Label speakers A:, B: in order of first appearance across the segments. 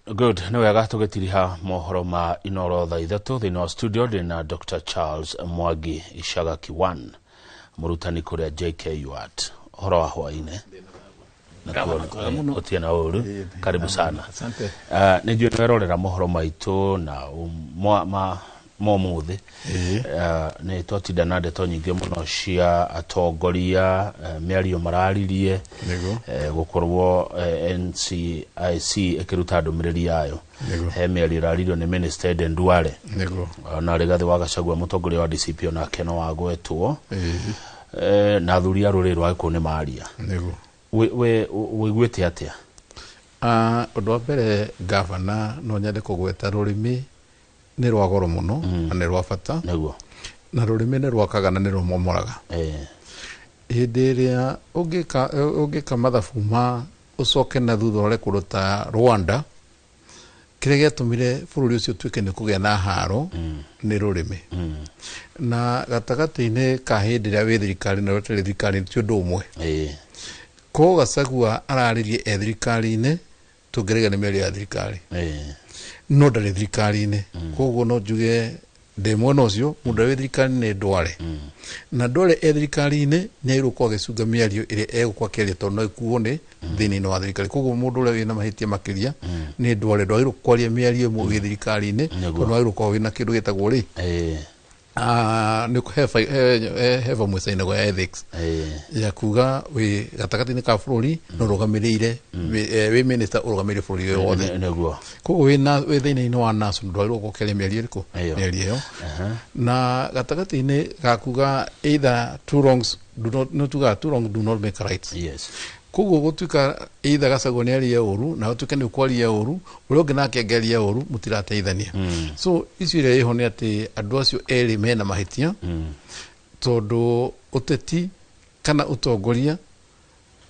A: Good, nĩ wega tũgĩtiriha mohoro ma Inoro thaa 3 thĩinĩ wa studio ndĩ na Dr. Charles Mwangi Icagaki 1 mũrutani kũrĩa JKUAT. Ũhoro wa hwaĩ-inĩ? Gũtirĩ na ũru, karibu sana.
B: Asante.
A: Nĩ njũĩ nĩwerorera mohoro maitũ na ma ũmũthĩ. Nĩ twatinda na ndeto nyingĩ mũno cia atongoria, mĩario mararirie, gũkorwo NCIC ĩkĩruta ndũmĩrĩri yayo. He mĩario ĩraririo nĩ Minister Eden Duale, na Rigathĩ wa Gachagua mũtongoria wa DCP onake no agwetwo, na athuri a rũrĩrĩ rwa Gĩkũyũ nĩ maria. We wĩiguĩte atĩa?
B: Ũndũ wa mbere, gavana, no nyende kũgweta rũrĩmĩ nĩ rwa goro mũno na nĩ rwa bata. Na rũrĩmĩ nĩ rwakaga na nĩ rũmomoraga. Hĩndĩ ĩrĩa ũngĩka mathabu ma ũcoke na thutha ũrore kũndũ ta Rwanda, kĩrĩa gĩatũmire bũrũri ũcio ũtuĩke nĩ kũgĩa na haro nĩ rũrĩmĩ. Na gatagatĩ-inĩ ka hĩndĩ ĩrĩa wĩ thirikari na ũtarĩ thirikari ti ũndũ ũmwe. Koguo Gachagua araririe e thirikari-inĩ, tũngĩrega nĩ mĩario ya thirikari, no ndarĩ thirikari-inĩ. Koguo no njuge ndĩ mwena ũcio, mũndũ ũrĩa wĩ thirikari-inĩ nĩ Ndware, na Ndware e thirikari-inĩ nĩ agĩrĩirwo gũkorwo agĩcunga mĩario ĩrĩa egũkorwo akĩaria tondũ no ĩkuo nĩ thĩinĩ wa thirikari. Koguo mũndũ ũrĩa wĩna mahĩtia makĩria nĩ Ndware. Ndwagĩrĩirwo kwaria mĩario ĩmwe wĩ thirikari-inĩ, tondũ wagĩrĩirwo gũkorwo wĩna kĩndũ gĩtagwo rĩ, nĩ he bomu ĩcainagwo ya ethics ya kuga wĩ gatagatĩ-inĩ ka bũrũri no ũrũgamĩrĩire wĩ minister ũrũgamĩrĩire bũrũri wĩ wothe. Koguo wĩ thĩinĩ-inĩ wa national ndwagĩrĩirwo gũkĩaria mĩario ĩrĩkũ, mĩario ĩyo. Na gatagatĩ-inĩ ga kuga either two wrongs do not, no tugaga two wrongs do not make right. Koguo gũtuĩka either Gachagua nĩ arie ũru na ũtuĩke nĩ ũkwaria ũru, ũrĩa ũngĩ nake angĩaria ũru, mũtirateithania. So icio iria ĩho nĩ atĩ andũ acio erĩ mena mahĩtia, tondũ ũteti kana ũtongoria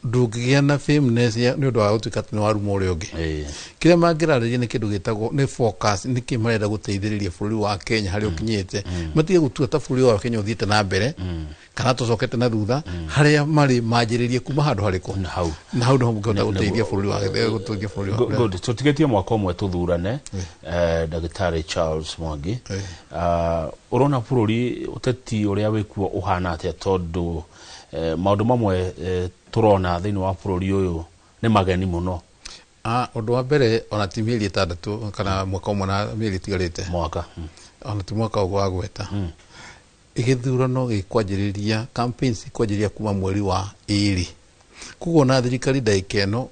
B: ndũngĩgĩa na fameness nĩ ũndũ wa gũtuĩka atĩ nĩ waruma ũrĩa ũngĩ. Kĩrĩa mangĩrarĩria nĩ kĩndũ gĩtagwo nĩ focus, nĩkĩ marenda gũteithĩrĩria bũrũri wa Kenya harĩa ũkinyĩte, matige gũtua ta bũrũri wa Kenya ũthiĩte na mbere kana tũcokete na thutha. Harĩa marĩ manjĩrĩrie kuma handũ harĩkũ?
A: Na hau.
B: Na hau nĩho mũngĩhota gũteithia bũrũri wa gũteithia bũrũri wa
A: Good. Tũtigĩtie mwaka ũmwe tũthurane, Ndagĩtarĩ Charles Mwangi. Ũrona bũrũri ũteti ũrĩa wĩkuo ũhana atĩa? Tondũ maũndũ mamwe tũrona thĩinĩ wa bũrũri ũyũ nĩ mageni mũno.
B: Ũndũ wa mbere, ona ti mĩeri 6 kana mwaka ũmwe na mĩeri ĩtigarĩte.
A: Mwaka.
B: Ona ti mwaka ũguo wagweta. Gĩthurano gĩkwanjĩrĩria, campaigns ikwanjĩrĩria kuma mweri wa 2. Koguo na thirikari ndagĩka ĩno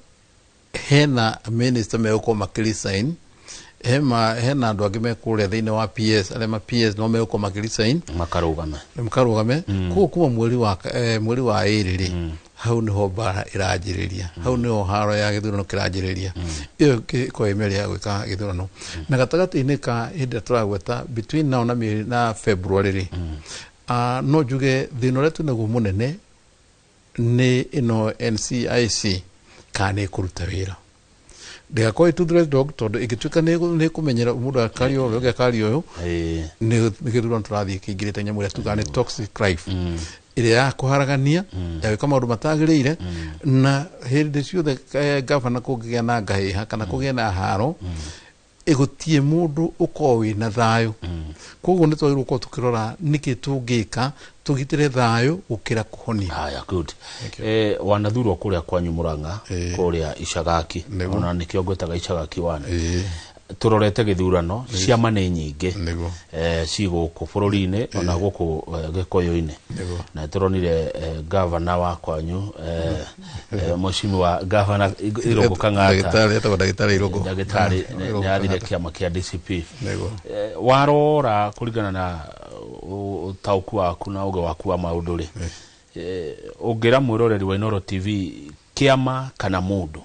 B: hena minister megũkorwo makĩresign, hena andũ angĩ me kũrĩa thĩinĩ wa PS, arĩa ma PS no megũkorwo makĩresign.
A: Makarũgame.
B: Makarũgame. Koguo kuma mweri wa 2 rĩ, hau nĩho mbara ĩranjĩrĩria, hau nĩho haro ya gĩthurano kĩranjĩrĩria. Ĩyo ĩkorwo ĩ mĩario ya gwĩka gĩthurano. Na gatagatĩ-inĩ ka hĩndĩ ĩrĩa tũragweta between now na mĩeri na February rĩ, no njuge thĩna ũrĩa twĩnaguo mũnene nĩ ĩno NCIC kana nĩ ĩkũruta wĩra, ndĩgakorwo ĩ toothless dog, tondũ ĩngĩtuĩka nĩ ĩkũmenyera mũndũ akaria ũyũ, ũngĩ akaria ũyũ, nĩ gĩthurano tũrathiĩ kĩingĩrĩte nyamũ ĩrĩa tugaga nĩ toxic life, ĩrĩa ya kũharagania, ya gwĩka maũndũ matagĩrĩire. Na hĩndĩ ciothe, gavana, kũngĩgĩa na ngahĩha kana kũgĩe na haro, ĩgũtirĩ mũndũ ũkorwo wĩna thayũ. Koguo nĩ twagĩrĩirwo gũkorwo tũkĩrora nĩkĩ tũngĩka tũgitĩre thayũ gũkĩra kũhonia.
A: Haya, good. Wanathurwo kũrĩa kwanyu Murang'a, kũrĩa Icagaki, ona nĩkĩo ngwĩtaga Icagaki wana. Tũrorete gĩthurano, ciama nĩ nyingĩ ci gũkũ bũrũri-inĩ ona gũkũ Gĩkũyũ-inĩ. Na tũronire gavana wa kwanyu, mheshimiwa gavana Irũngũ Kang'ata.
B: Ndagĩtarĩ, etagwo ndagĩtarĩ Irũngũ.
A: Ndagĩtarĩ
B: Irũngũ
A: nĩ athire
B: Kang'ata.
A: kĩama kĩa DCP. Warora kũringana na ũtaũku waku na ũgĩ waku wa maũndũ rĩ, ũngĩra mwĩroreri wa Inooro TV kĩama kana mũndũ?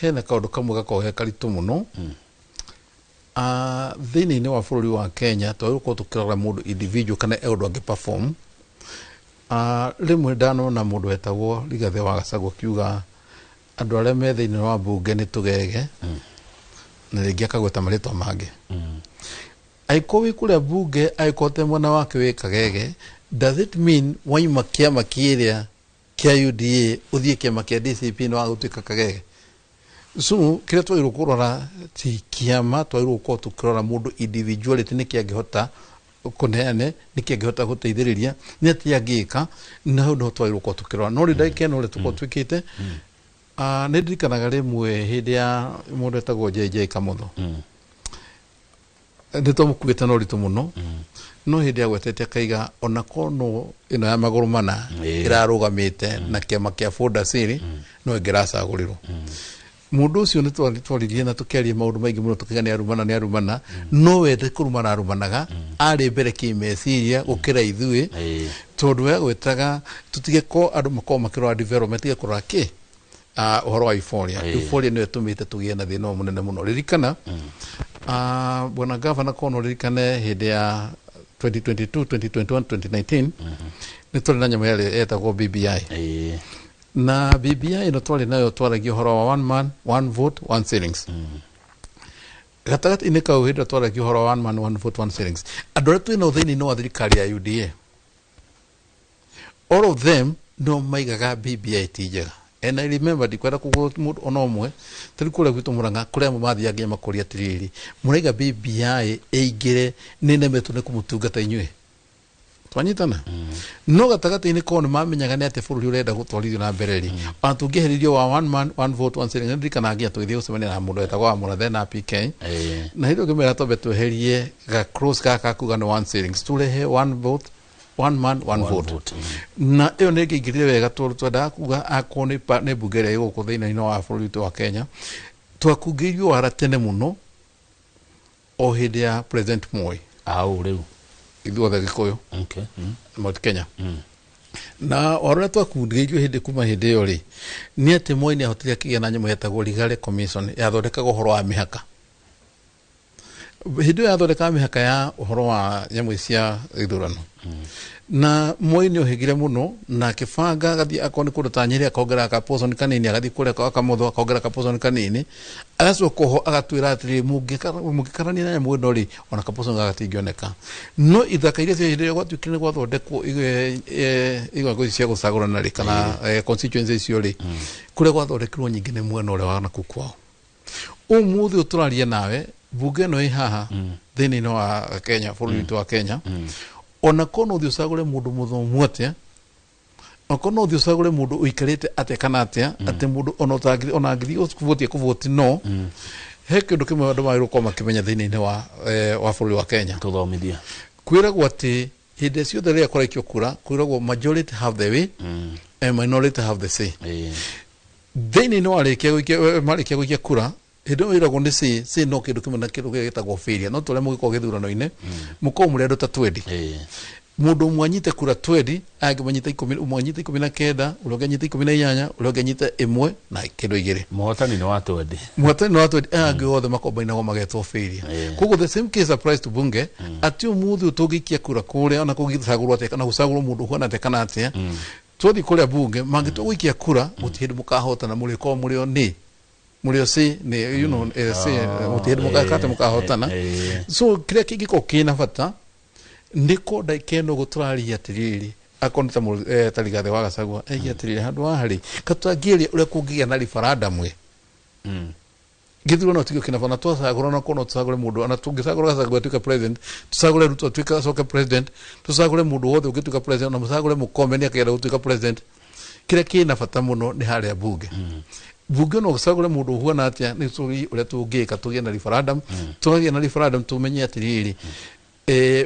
B: Hena kaũndũ kamwe gakoragwo ge karitũ mũno. Thĩinĩ-inĩ wa bũrũri wa Kenya twagĩrĩirwo gũkorwo tũkĩrora mũndũ individual kana e ũndũ angĩ perform. Rĩmwe ndanona mũndũ wetagwo Rigathĩ wa Gachagua akiuga andũ arĩa me thĩinĩ wa mbunge nĩ tũgege, na rĩngĩ akagweta marĩtwa mangĩ. Angĩkorwo wĩ kũrĩa mbunge, angĩkorwo te mwena wake wĩ kagege, does it mean waima kĩama kĩrĩa kĩa UDA ũthiĩ kĩama kĩa DCP nĩ wagũtuĩka kagege? So kĩrĩa twagĩrĩirwo kũrora ti kĩama, twagĩrĩirwo gũkorwo tũkĩrora mũndũ individuality, nĩkĩ angĩhota kũneane, nĩkĩ angĩhota gũteithĩrĩria, nĩ atĩa angĩka, na hau nĩho twagĩrĩirwo gũkorwo tũkĩrora. No rĩ ndagĩka ĩno ũrĩa tũkorwo twĩkĩte, nĩ ndirikanaga rĩmwe hĩndĩ ya mũndũ etagwo JJ Kamotho, nĩ twamũkuĩte na ũritũ mũno, no hĩndĩ agwetete akaiga ona kono ĩno ya magũrũ mana ĩrarũgamĩte na kĩama kĩa Ford-Asili no ĩngĩracagũrirwo. Mũndũ ũcio nĩ twaririe na tũkĩaria maũndũ maingĩ mũno, tũkiuga nĩ arumana, nĩ arumana, no wende kũrumana arumanaga, arĩ mbere kĩmeciria gũkĩra ithuĩ, tondũ we agwetaga tũtige ko andũ makorwo makĩrora development, tige kũrora kĩ ũhoro wa euphoria. Euphoria nĩyo ĩtũmĩte tũgĩe na thĩna ũyũ mũnene mũno. Ririkana, bwana gavana, kono ririkane hĩndĩ ya 2022, 2021, 2019, nĩ twarĩ na nyamũ yarĩ yetagwo BBI. Na BBI ĩno twarĩ nayo, twaragia ũhoro wa one man, one vote, one shillings. Gatagatĩ-inĩ kau, hĩndĩ ĩrĩa twaragia ũhoro wa one man, one vote, one shillings, andũ arĩa twĩnao thĩinĩ wa thirikari ya UDA, all of them no maigaga BBI ti njega. And I remember, ndikwenda kũgũra mũndũ ona ũmwe, tarĩu kũrĩa gwitũ Mũrang'a, kũrĩa amwe mathiaga nginya makũria atĩrĩrĩ, mũraiga BBI ĩingĩre, nĩ nemetwo nĩ kũmũtungata inyuĩ, twanyitana. No gatagatĩ-inĩ kao nĩ mamenyaga nĩ atĩ bũrũri ũrenda gũtwarithio na mbere rĩ, ona tũngĩeheririo wa one man, one vote, one shilling. Ndirikanaga nginya tũgĩthiĩ gũcemania na mũndũ wetagwo wa Mũrathe na PK, na hĩndĩ ĩyo ngĩmwĩra twambe tweherie ga cross gaka kuga nĩ one shillings, tũrehe one vote, one man, one vote.
A: Vote.
B: Na ĩyo nĩ ĩngĩingĩrire wega, tondũ twendaga kuga akorwo nĩ mbunge ĩrĩa ĩ gũkũ thĩinĩ wa bũrũri witũ wa Kenya, twakungĩirio wara tene mũno o hĩndĩ ya President Moi.
A: Au rĩu?
B: Ithuothe Gĩkũyũ, Mount Kenya. Na ũrĩa twakundĩirio hĩndĩ kuma hĩndĩ ĩyo rĩ, nĩ atĩ Moi nĩ ahotire akĩgĩa na nyamũ yetagwo Ligale Commission, yathondekaga ũhoro wa mĩhaka. Hĩndĩ ĩyo yathondekaga mĩhaka ya ũhoro wa nyamũ cia ithurano, na Moi nĩ ohĩgire mũno na akĩbanga, agathiĩ akorwo nĩ kũndũ ta Nyĩrĩ akongerera ka portion kanini, agathiĩ kũrĩa Kamotho akongerera ka portion kanini, agacoka oho agatwĩra atĩrĩrĩ, mũngĩkarania na nyamũ ĩno rĩ, ona ka portion gaka gatingĩoneka. No ithaka iria cia hĩndĩ ĩrĩa gwatuĩkire nĩ gwathondekwo igongo ici cia gũcagũrana rĩ, kana constituency icio rĩ, kũrĩa gwathondekirwo nyingĩ nĩ mwena ũrĩa wa nakũu kwao. Ũmũthĩ ũyũ tũraria nawe, mbunge ĩno ĩ haha thĩinĩ wa Kenya, bũrũri witũ wa Kenya, ona korwo no ũthiĩ ũcagũre mũndũ mũthomu atĩa, okorwo no ũthiĩ ũcagũre mũndũ ũikarĩte atĩa kana atĩa, atĩ mũndũ ona ona angĩthiĩ kũvoti kũvoti, no he kĩndũ kĩmwe andũ magĩrĩirwo gũkorwo makĩmenya thĩinĩ wa bũrũri wa Kenya.
A: Tũthomithie.
B: Kwĩragwo atĩ hĩndĩ ciothe rĩrĩa kũraikio kura, kwĩragwo majority have the way and minority have the say. Thĩinĩ warĩkia gũikia, marĩkia gũikia kura, hĩndĩ ĩyo ĩragwo nĩ say. Say no kĩndũ kĩmwe na kĩndũ kĩrĩa gĩtagwo failure. No tũrĩa mũgĩkorwo gĩthurano-inĩ, mũkorwo mũrĩ andũ ta 20, mũndũ ũmwe anyite kura 20, angĩ manyite 10, ũmwe anyite 19, ũrĩa ũngĩ anyite 18, ũrĩa ũngĩ anyite 1 na kĩndũ 2.
A: Mũhotani nĩ wa 20.
B: Mũhotani nĩ wa 20, aya angĩ othe makombainagwo magetwo failure. Koguo the same case applies to bunge, atĩ ũmũthĩ ũyũ tũngĩikia kura kũrĩa, ona kũngĩcagũrwo atĩa kana gũcagũrwo mũndũ ũhuana atĩa kana atĩa, twathiĩ kũrĩa bunge mangĩtua gũikia kura, gũtirĩ hĩndĩ mũkahotana, mũrĩkorwo mũrĩ o nĩ mũrĩ o C nĩ C, gũtirĩ hĩndĩ mũgakate mũkahotana. So kĩrĩa kĩngĩkorwo kĩna bata nĩ ko ndagĩka ĩno ũguo tũraria atĩrĩrĩ, akorwo nĩ ta ta Rigathĩ wa Gachagua aigia atĩrĩrĩ, handũ haha rĩ, katũtangĩaria ũrĩa kũngĩgĩa na referendum ĩ, gĩthurano no tikio kĩna bata, twacagũra na kono tũcagũre mũndũ, ona tũngĩcagũra Gachagua atuĩke president, tũcagũre Ruto atuĩke acoke president, tũcagũre mũndũ wothe ũngĩtuĩka president, ona mũcagũre Mũkomeni akĩenda gũtuĩka president, kĩrĩa kĩna bata mũno nĩ harĩa bunge. Bunge no ũcagũre mũndũ ũhuana atĩa, nĩ tũĩ ũrĩa tũngĩka tũgĩe na referendum. Tũgagĩa na referendum, tũmenye atĩrĩrĩ,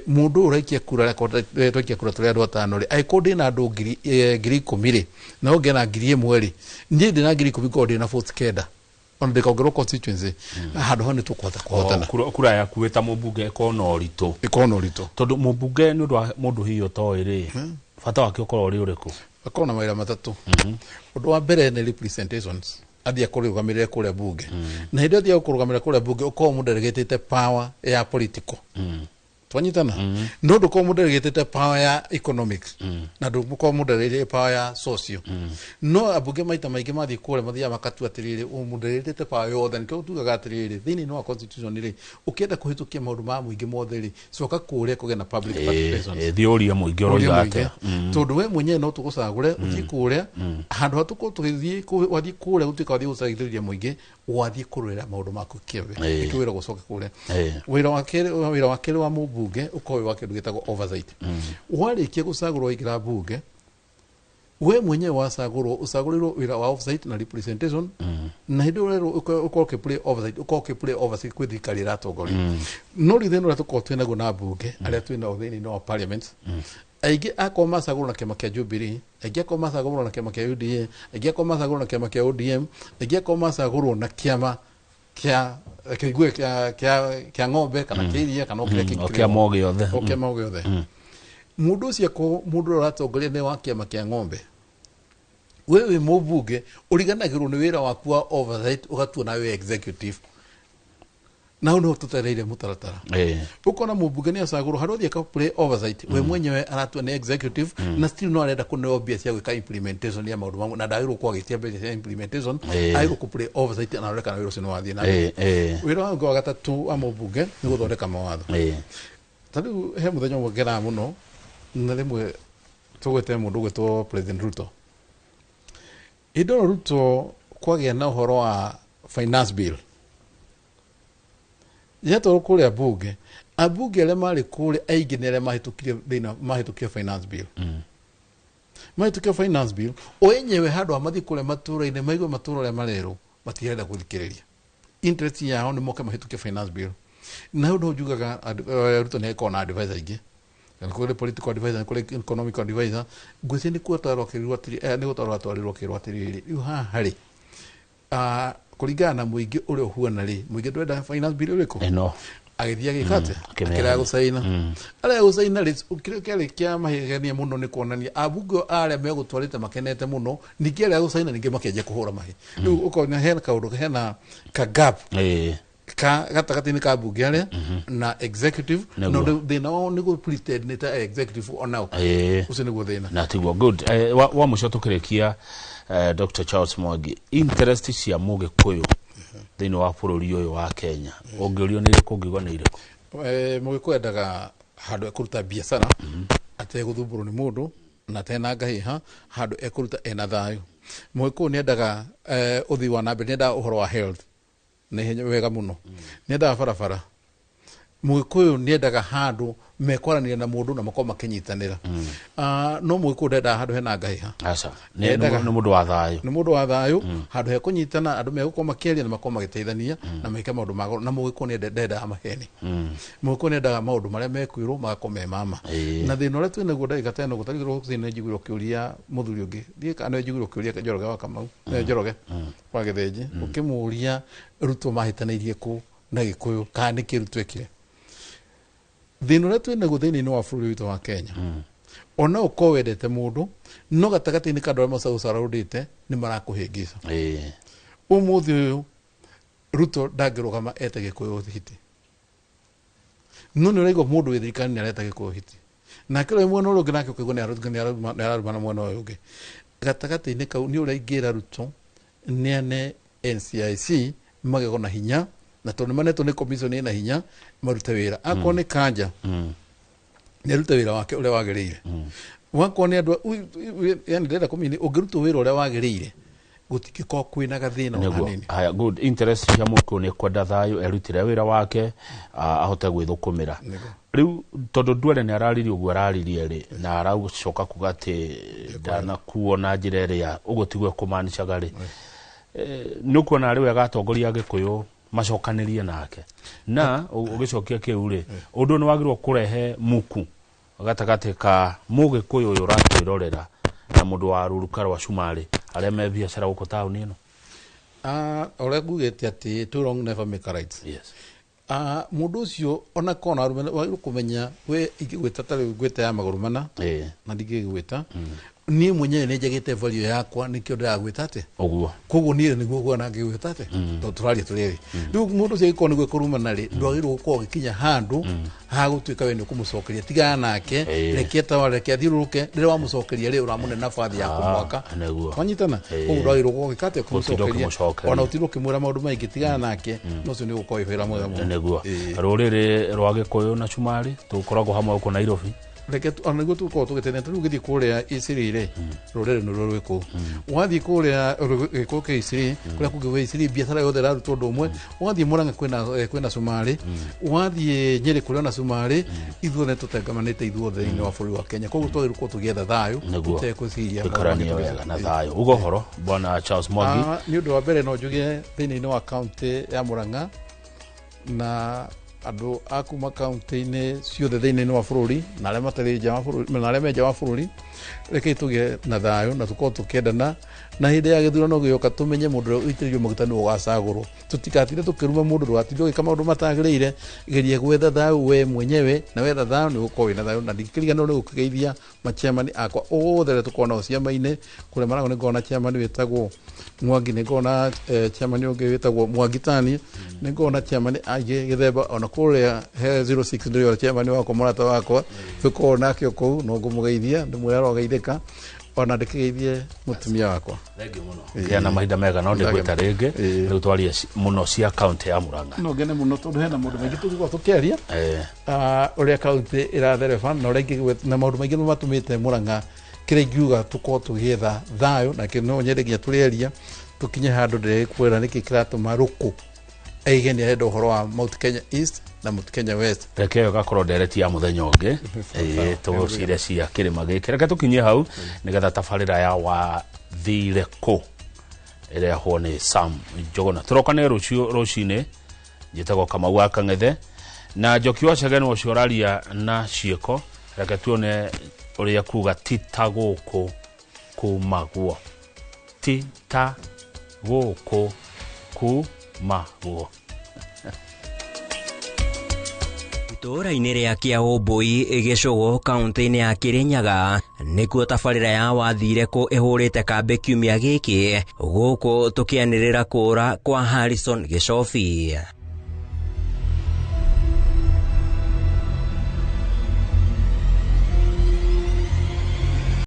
B: mũndũ ũyũ ũraikia kura, akorwo twaikia kura tũrĩ andũ atano rĩ, angĩkorwo ndĩna andũ 10,000 rĩ, na ũngĩ na 1,000 rĩ, niĩ ndĩna 10,000, ngorwo ndĩna votes 9, ona ndĩkongerwo constituency handũ hau, nĩ tũkũhota kũhotana.
A: Kura yaku wĩ ta mũmbunge ĩkorwo na ũritũ.
B: Ĩkorwo na ũritũ.
A: Tondũ mũmbunge, nĩ ũndũ wa mũndũ hihi ũtoĩ rĩ, bata wake ũkorwo ũrĩ ũrĩkũ?
B: Akorwo na mawĩra matatũ. Ũndũ wa mbere nĩ representations, athiĩ akũrũgamĩrĩre kũrĩa bunge, na hĩndĩ ĩyo athiĩ kũrũgamĩrĩra kũrĩa bunge, ũkorwo mũndũ delegate power ya political. Twanyitana no ndũkorwo mũdelegĩtĩte power ya economics na ndũkorwo mũdelegĩte power ya social. No ambunge maita maingĩ mathiĩ kũrĩa mathiaga makatua atĩrĩrĩ, mũdelegĩtĩte power yothe. Nĩkĩo tugaga atĩrĩrĩ, thĩinĩ wa constitution rĩ, ũkĩenda kũhĩtũkia maũndũ ma mũingĩ mothe rĩ, coka kũrĩa kũgĩe na public participation.
A: Thiĩ ũrie mũingĩ ũroiga atĩa.
B: Tondũ we mwenyewe no tũgũcagũre ũthiĩ kũrĩa handũ ha tũkorwo tũgĩthiĩ wathiĩ kũrĩa gũtuĩka wathiĩ gũcagithĩrĩria mũingĩ, wathiĩ kũrũĩra maũndũ maku kĩũmbe. Nĩkĩo wĩra gũcoka kũrĩa. Wĩra wa kerĩ wa mũmbunge ũkorwo wĩ wa kĩndũ gĩtagwo oversight. Warĩkia gũcagũrwo waingĩra mbunge, we mwenyewe wacagũrwo ũcagũrĩrwo wĩra wa oversight na representation, na hĩndĩ ĩyo ũrerwo ũkorwo ũkĩ-play oversight, ũkorwo ũkĩ-play oversight kwĩ thirikari ĩratongoria. No rĩu thĩna ũrĩa tũkoragwo twĩnaguo na mbunge arĩa twĩnao thĩinĩ wa parliament, aingĩ akorwo macagũrwo na kĩama kĩa Jubilee, aingĩ akorwo macagũrwo na kĩama kĩa UDA, aingĩ akorwo macagũrwo na kĩama kĩa ODM, aingĩ akorwo macagũrwo na kĩama kĩa kĩigue kĩa ng'ombe kana kĩa iria kana o kĩrĩa kĩngĩ
A: o kĩama o gĩothe.
B: O kĩama o gĩothe. Mũndũ ũcio akorwo mũndũ ũrĩa ũratongoria nĩ wa kĩama kĩa ng'ombe, we wĩ mũmbunge ũriganagĩrwo nĩ wĩra waku wa oversight, ũgatua nawe executive. Na hau nĩho tũtereire mũtaratara. Ũkona mũmbunge nĩ acagũrwo harĩa ũthiĩ aka-play oversight, we mwenyewe aratua nĩ executive, na still no arenda kũneo mbia cia gwĩka implementation ya maũndũ mamwe, na ndagĩrĩirwo gũkorwo agĩtia mbeca cia implementation, agĩrĩirwo kũ-play oversight na arore kana wĩra ũcio nĩ wathiĩ na mbere. Wĩra wa ũngĩ wa gatatũ wa mũmbunge nĩ gũthondeka mawatho. Ta rĩu he mũthenya ũmwe ngenaga mũno, na rĩmwe tũgwĩte mũndũ ũgwĩtwo President Ruto. Hĩndĩ ĩyo Ruto kwagĩa na ũhoro wa finance bill, yatwarwo kũrĩa mbunge, ambunge arĩa marĩ kũrĩa aingĩ nĩ arĩa mahĩtũkirie thĩinĩ, mahĩtũkirie finance bill. Mahĩtũkirie finance bill, o enyewe handũ ha mathiĩ kũrĩa matũũra-inĩ maigue matũũra ũrĩa marerwo, matirenda gũthikĩrĩria. Interest yao nĩ moke mahĩtũkie finance bill. Na hau no njugaga Ruto nĩ akoragwo na advisor aingĩ. Nĩ kũrĩ political advisor, nĩ kũrĩ economic advisor. Ngwĩciria nĩ gũtwarwo akĩrirwo atĩrĩ, nĩ gũtwarwo atwarirwo akĩrwo atĩrĩrĩ, rĩu haha rĩ, kũringana na mũingĩ ũrĩa ũhuana rĩ, mũingĩ ndwenda finance bill ũrĩkũ?
A: Ĩno.
B: Agĩthiĩ agĩka atĩa?
A: Akĩmĩheana.
B: Akĩrega gũcaina. Arĩa gũcaina rĩ, kĩrĩa kĩarĩ kĩa magegania mũno nĩ kuonania ambunge arĩa megũtwarĩte makenete mũno, ningĩ arĩa gũcaina ningĩ makĩanjia kũhũra mahi. Rĩu ũkona hena kaũndũ, hena ka gap ka gatagatĩ-inĩ ka mbunge arĩa na executive. No thĩna wao nĩ gũ pretend nĩ ta executive onao. Ũcio nĩguo thĩna.
A: Na tiguo. Good. Wa mũico tũkĩrĩkia, Dr. Charles Mwangi, interest cia mũgĩkũyũ thĩinĩ wa bũrũri ũyũ wa Kenya, ũngĩũrio nĩ irĩkũ, ũngiuga nĩ irĩkũ?
B: Mũgĩkũyũ endaga handũ ekũruta biacara ategũthumbũrwo nĩ mũndũ na atena ngahĩha, handũ ekũruta ena thayũ. Mũgĩkũyũ nĩ endaga ũthii wa na mbere, nĩ endaga ũhoro wa health na ihenya wega mũno, nĩ endaga barabara. Mũgĩkũyũ nĩ endaga handũ mekwaranĩria na mũndũ na makorwo makĩnyitanĩra. No mũgĩkũyũ ndendaga handũ hena ngahĩha.
A: Aca. Nĩ mũndũ wa thayũ.
B: Nĩ mũndũ wa thayũ, handũ hekũnyitana, andũ megũkorwo makĩaria na makorwo magĩteithania na meke maũndũ ma goro. Na mũgĩkũyũ nĩ ndendaga maheni. Mũgĩkũyũ nĩ endaga maũndũ marĩa mekwĩrwo magakorwo me mama. Na thĩna ũrĩa twĩnaguo ndagĩka ta ĩno, gũtarĩ rũcinĩ njiguire ũkĩũria mũthuri ũngĩ, ndiũĩ kana njiguire ũkĩũria Njoroge wa Kamau, Njoroge wa Gĩthĩnji, ũkĩmũũria Ruto mahĩtanĩirie kũ na Gĩkũyũ, kana nĩkĩ Ruto ekire. Thĩna ũrĩa twĩnaguo thĩinĩ wa bũrũri witũ wa Kenya, ona ũkorwo wendete mũndũ, no gatagatĩ-inĩ ka andũ arĩa macagũcaraũndĩte nĩ marakũhĩngĩca. Ũmũthĩ ũyũ Ruto ndangĩrũgama ete Gĩkũyũ hiti, no nĩ ũraigua mũndũ wĩ thirikari nĩ areta Gĩkũyũ hiti, nake ũrĩa mwena ũrĩa ũngĩ nake ũkaigua nĩ ararumana mwena ũyũ ũngĩ. Gatagatĩ-inĩ kau nĩ ũrĩa ingĩra Ruto nĩ ane NCIC magego na hinya, na tondũ nĩ manetwo nĩ commission ĩna hinya marute wĩra. Akorwo nĩ kanja, nĩ arute wĩra wake ũrĩa wagĩrĩire. Wakorwo nĩ andũ, yani ndĩrenda kũmini, ũngĩrutwo wĩra ũrĩa wagĩrĩire, gũtingĩkorwo kwĩna gathĩna ona hanini.
A: Haya, good. Interest cia mũkũyũ nĩ kwenda thayũ, erutire wĩra wake, ahote gwĩthũkũmĩra. Rĩu tondũ Duale nĩ araririe ũguo araririe rĩ, na aracoka kuga atĩ ndanakuo na njĩra ĩrĩa ũguo tiguo ekũmanicaga rĩ, nĩ ũkuona arĩ wega atongoria a Gĩkũyũ macokanĩrie nake. Na ũgĩcokia kĩu rĩ, ũndũ nĩ wagĩrĩirwo kũrehe muku gatagatĩ ka mũgĩkũyũ ũyũ ũratwĩrorera na mũndũ wa rũruka rwa cumarĩ arĩa me biacara gũkũ taũni ĩno.
B: Ũrĩa ngugĩte atĩ two wrong never make a right. Mũndũ ũcio ona kona arũme wagĩrĩirwo kũmenya we ingĩgwĩta ta rĩu ngwĩta ya magũrũ mana, na ndingĩgwĩta. Niĩ mwenyewe nĩ njagĩte value yakwa nĩkĩo ndĩragwĩta atĩa
A: ũguo.
B: Koguo niĩ nĩguo kuona ngĩgwĩta atĩa tondũ tũraria tũrĩ erĩ. Rĩu mũndũ ũcio angĩkorwo nĩguo kũrumana rĩ, ndwagĩrĩirwo gũkorwo ũgĩkinya handũ ha gũtuĩka we nĩ ũkũmũcokeria. Tigana nake, reke tawara, reke athiũrũrũke. Rĩrĩa wamũcokeria rĩ, ũramũne nabathi ya kũmwaka. Twanyitana? Koguo ndwagĩrĩirwo gũkorwo ũgĩka atĩa,
A: Gũtinda
B: kũmũcokeria,
A: ũkĩmũcokeria.
B: Ona ũtinde ũkĩmwĩra maũndũ maingĩ. Tigana nake, na ũcio nĩ ũgũkorwo wĩ wĩra mwega mũno.
A: Nĩguo rũrĩrĩ rwa Gĩkũyũ na Cumarĩ tũkoragwo hamwe gũkũ Nairobi.
B: Reke ona nĩguo tũkorwo tũgĩteithania. Rĩu ũgĩthiĩ kũrĩa Isiri rĩ, rũrĩrĩ nĩruo rwĩ kũu. Wathiĩ kũrĩa Gĩkũyũ kĩ Isiri, kũrĩa kũngĩ gwĩ Isiri, biacara yothe ĩrarutwo ũndũ ũmwe. Wathiĩ Murang'a kwĩna kwĩna Cumarĩ, wathiĩ Nyĩrĩ kũrĩ ona Cumarĩ. Ithuothe tũtengamanĩte ithuothe thĩinĩ wa bũrũri wa Kenya, koguo twagĩrĩirwo gũkorwo tũgĩetha thayũ, tũtegwĩciria maũndũ
A: Gũikarania
B: mangĩ.
A: Wega na thayũ. Uga ũhoro bwana Charles Mwangi.
B: Nĩ ũndũ wa mbere no njuge thĩinĩ wa kaunti ya Murang'a na andũ a kuma kaunti-inĩ ciothe thĩinĩ wa bũrũri na arĩa matarĩ nja wa bũrũri na arĩa me nja wa bũrũri, rekei tũgĩe na thayũ na tũkorwo tũkĩendana, na hĩndĩ ya gĩthurano gĩoka tũmenye mũndũ ũrĩa ũitĩrĩirio maguta nĩwe ũgacagũrwo. Tũtigatinde tũkĩruma mũndũ, ndũgatinde ũgĩka maũndũ matagĩrĩire. Geria gwetha thayũ we mwenyewe, na wetha thayũ nĩ ũgũkorwo wĩna thayũ. Na ndingĩkĩriganĩrwo nĩ gũkĩgeithia machairman akwa othe arĩa tũkorwo nao ciama-inĩ kũrĩa Maragũ. Nĩ ngorwo na chairman wĩtagwo Mwangi, nĩ ngorwo na chairman ũngĩ wĩtagwo Mwangi Tani, nĩ ngorwo na chairman angĩ gĩthemba, ona kũrĩa he 06 ndĩrĩ chairman wakwa, mũrata wakwa tũkorwo nake kũu, no ngũmũgeithia ndĩmwĩre arogeithĩka, ona ndĩkĩgeithie mũtumia wakwa.
A: Thengiũ mũno, gĩa na mahinda mega, no ndĩgwĩta rĩngĩ. Rĩu twarie mũno cia kaunti ya Murang'a.
B: No ngene mũno tondũ hena maũndũ maingĩ tũngĩkorwo tũkĩaria, ũrĩa kaunti ĩrathereba na ũrĩa na maũndũ maingĩ nĩ matũmĩte Murang'a. Kĩrĩa ingiuga, tũkorwo tũgĩetha thayũ, na no nyende nginya tũrĩaria tũkinye handũ ndĩrekwĩra nĩkĩ kĩratũma rũkũ aige nĩ arenda ũhoro wa Mount Kenya East na Mount Kenya West.
A: Reke ĩyo ĩgakorwo ndereti ya mũthenya ũngĩ. Tũgũcire cia kĩrĩma gĩkĩ, reke tũkinyie hau nĩgetha tabarĩra ya wathire kũ ĩrehwo nĩ Sam Njũgũna. Tũrokane rũciũ rũcinĩ. Njĩtagwo Kamau wa Kang'ethe na Njoki wa Chege nĩwe ũcio ũraria na ciĩko. Reke tuone ũrĩa kuga ti ta gũkũ kumagwo, ti ta gũkũ kumagwo.
C: Itũũra-inĩ rĩa Kĩaũmbũi Gĩcũgũ kaunti-inĩ ya Kĩrĩnyaga nĩkuo tabarĩra ya wathire kũ ĩhũrĩte kambĩ kiumia gĩkĩ, gũkũ tũkĩanĩrĩra kũũra kwa Harrison Gĩcobi.